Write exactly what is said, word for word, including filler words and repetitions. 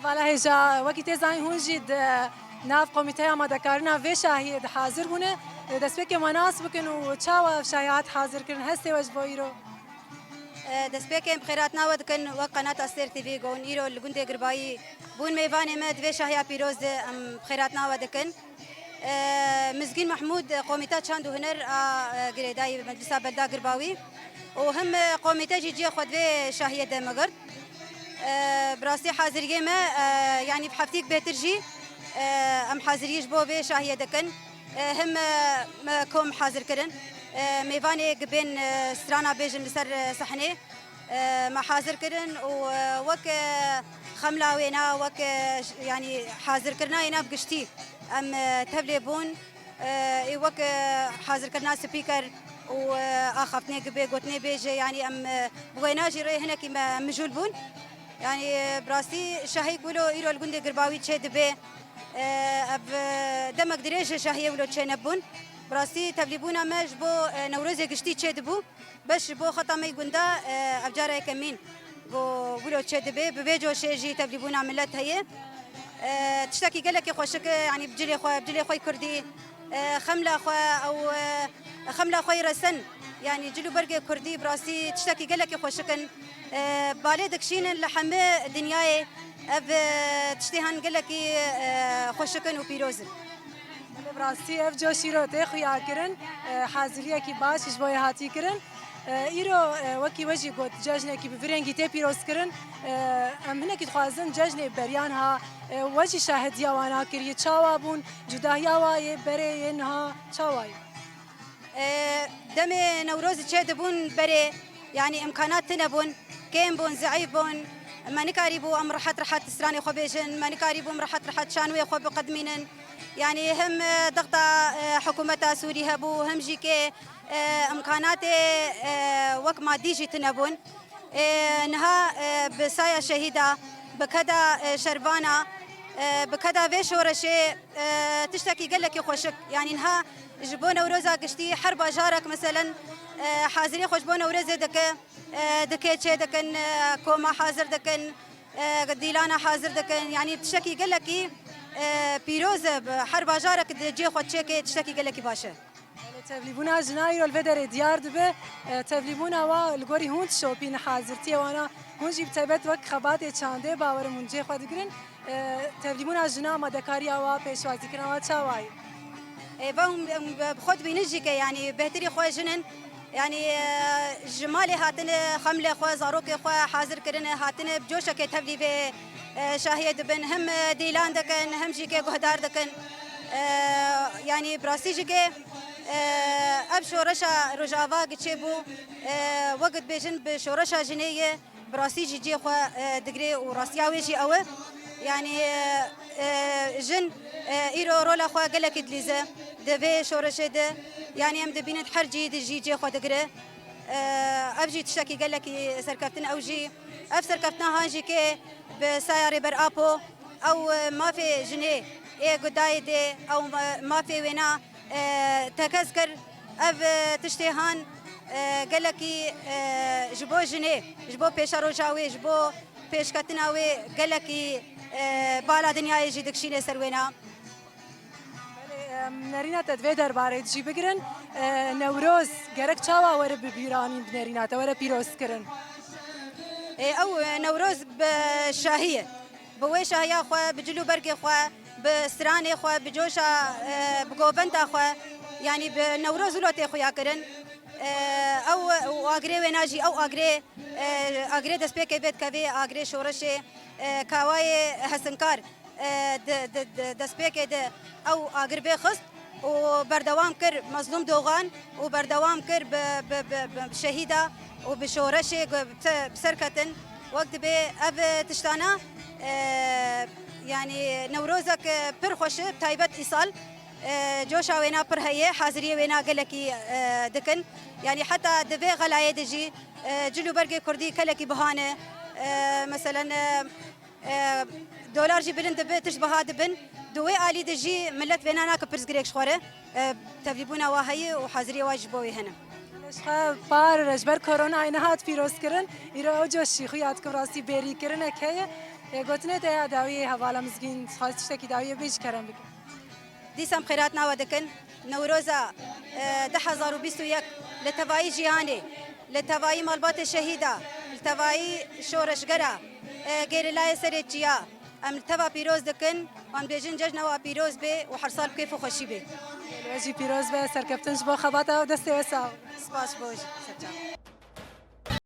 Vala hêja, wekî tê zanîn hûn jî di nav komîteya amadekarina vê şahiyê de hazir bûne. Destpêkê me nas bikin û çawa ev şahiye hat hazir kirin? Hestê we ji bo îro? E, destpêkê em bi xêratina we dikin wek Qenat Astêr T V, ku hûn îro li gundê Girbayî bûn mêvanê me di vê şahiya pîroz de, em bi xêratina we dikin. E, Mizgîn Mehmûd, e, Komîta Çand û Huner a, e, girêdayî Meclisa Belda Girbawî û him, e, komîte jî cihê xwe di vê şahiyê de me girt. E, bi rastî haziriyê me, e, yanî bi heftîk bêtir jî, e, em haziriyê ji bo vê şahiyê dikin. E, him, e, me kom hazir kirin. E, mêvanê gibên, e, strana bêjin li ser, e, sehnê, e, me hazir kirin û, e, wek, e, xemla wêna, wek, e, ş-, yanî hazirkirina wêna bi giştî em, e, tevlê bûn. E, ê wek, e, hazirkirina spîker û, e, axaftinê gibê, gotinê bêjê, yanî em, e, bi wêna jî rê hinekî me mijûl bûn. Yanî, e, bi rastî şahî ku wilo îro li gundê Girbawî çê dibe, e, ev, e, demek dirêj e şahiyê wilo çê nebûn. Bi rastî tevlîbûna me ji bo, e, Newrozê giştî çê dibû. Beş ji bo xeta me yî gunda, e, ev cara yekemîn ku wilo çêdibe, bi vê coşê jî tevlîbûna milet heye. E, tiştekî gelekî xweşik e, yanî bi cilê xwe, bi cilê xwe yî kurdî, e, xemla xwe ew, e, xemla xwe yî resen, yanî cil û bergê kurdî bi rastî tiştekî gelekî xweşik in. E, balê dikişînin li hemî dinyayê ev, e, tiştê han gelekî, e, xweşik in û pîroz in. Belê, bi rastî ev coş îro tê xuyakirin, e, haziriyekî baş ji bo yê hatî kirin. E, îro, e, wekî we jî got, cejnekî bi vî rengî tê pîrozkirin. E, em hinekî dixwazin cejnê beriyan ha, e, we jî şahidiya wana kiriye. Çawa bûn, cudahiya wa yê berê yê niha çawa ye? E, demê Newroz çê dibûn berê, yanî îmkanat tune bûn, kêm bûn, zeîf bûn. Me nikarîbû em rehet rehet stranê xwe bêjin, me nikarîbû em rehet rehet şanûyê xwe biqedimînin. Yanî him, e, dixta, e, hikûmeta Sûrî hebû, him jî kê, e, îmkanatê, e, wek madî jî tune bûn. E, niha, e, bi saya şehîda, bi keda, e, şervana, e, bi keda vê şoreşê, e, tiştekî gelekî xweşik. Yanî niha ji bo Newroza giştî her bajarek, meselen, e, hazirê xwe ji bo Newrozê dike, e, dikê çê dikin, e, koma hazir dikin, e, dîlana hazir dikin. Yanî tiştekî gelekî, e, pîroz e, bi her bajarek di cihê xwe çêkê tiştekî gelekî baş e. Belê, tevlîbûna jina îro li vê derê diyar dibe. E, tevlîbûna wa li gorî hûn dişopîne hazirtiyê wana, hûn jî bi taybet wek xebatê çandê bawerim hûn cihê xwe digirin. E, tevlîbûna jina, amadekariya wa, pêşwazîkirina wa çawa ye? E, va hûn, em, bi xwe dibînin jî ke, yanî bêhtirî xwe jin in. Yanî, e, ji malê hatine, xemlê xwe, zarokê xwe hazir kirine, hatine bi coşekê tevlî vê, e, şahiyê dibin. Him, e, dîlan dikin, him jî kê guhdar dikin. E, yanî bi rastî jî kê, e, ev şoreşa Rojava giçê bû, e, wek dibêjin bi şoreşa jinê ye. Bi rastî jî cihê xwe, e, digire û rastiya wê jî ew e. Yanî, e, e, jin, e, îro rola xwe gelekî dilîze di vê şoreşê de. Yanî em dibînin her cihî de jî cihê xwe digire. E, ev jî tiştekî gelekî serkeftin, ew jî, ev serkeftina han jî kê bi saya Rêber Apo, ew, e, mafê jinê ê gudayê de, ew, e, mafê wêna e, tekez kir. Ev, e, tiştê han, e, gelekî, e, ji bo jinê, ji bo pêşeroja wê, ji bo pêşketina wê gelekî, e, bala dinyayê jî dikişîne ser wêna. Belê, em, nerîna te di vê derbarê de jî bigirin. E, Newroz gerek çawa were bibîranîn, bi nerîna te were pîrozkirin? E, ew, e, Newroz bi şahî ye. Bi wê şahiya xwe, bi cil û bergê xwe, bi stranê xwe, bi coşa, e, bi govenda xwe, yanî bi Newroz wilo tê xuya kirin. E, ew û agirê wêna jî, ew agirê, e, agirê destpêkê vê dikevê, agirê şoreşê, e, kawayê hesinkar, e, di, di, di destpêkê de ew agir vê xist. û berdewam kir Mezlûm Dogan û berdewam kir bi, bi, bi, bi şehîda û bi şoreşê ku bi te-, bi ser ketin. Wek dibê ev tiştana, e, yanî Newrozek, e, pir xweş e, taybet îsal, e, coşa wêna pir heye, haziriyê wêna gelekî, e, dikin. Yanî heta di vê xelayê de jî, e, cil û bergê kurdî kelekî biha ne. E, meselen, e, E, dolar jî bilind dibe, tişt biha dibin. Di wê alî de jî milet vêna nake pirsgirêk ji xwe re. E, tevlîbûna wa heye û haziriyê wa ji bo wê hene. Ji xwe par ji ber koronayê nehat pîrozkirin. Îro ew coşî xuya dikim rastî bêrîkirinek heye. Ê, gotinê te ya dawiyê hevala Mizgîn, dixwazî tiştekî dawiyê bêjî, kerem bike. Dîsa em xêrhatina we dikin. Newroza e, du hezar û bîst û yek li tevayî cîhanê, li tevayî malbatê şehîda, li tevayî şoreşgera e, gerîlayê serê çiya, em li teva pîroz dikin û em dibêjin cejna we pîroz bê û her sal bi kêf û xweşî bê. Li we jî pîroz be, serkeftin ji bo xebata we û destê we sax. Spas bo jî. Serçav.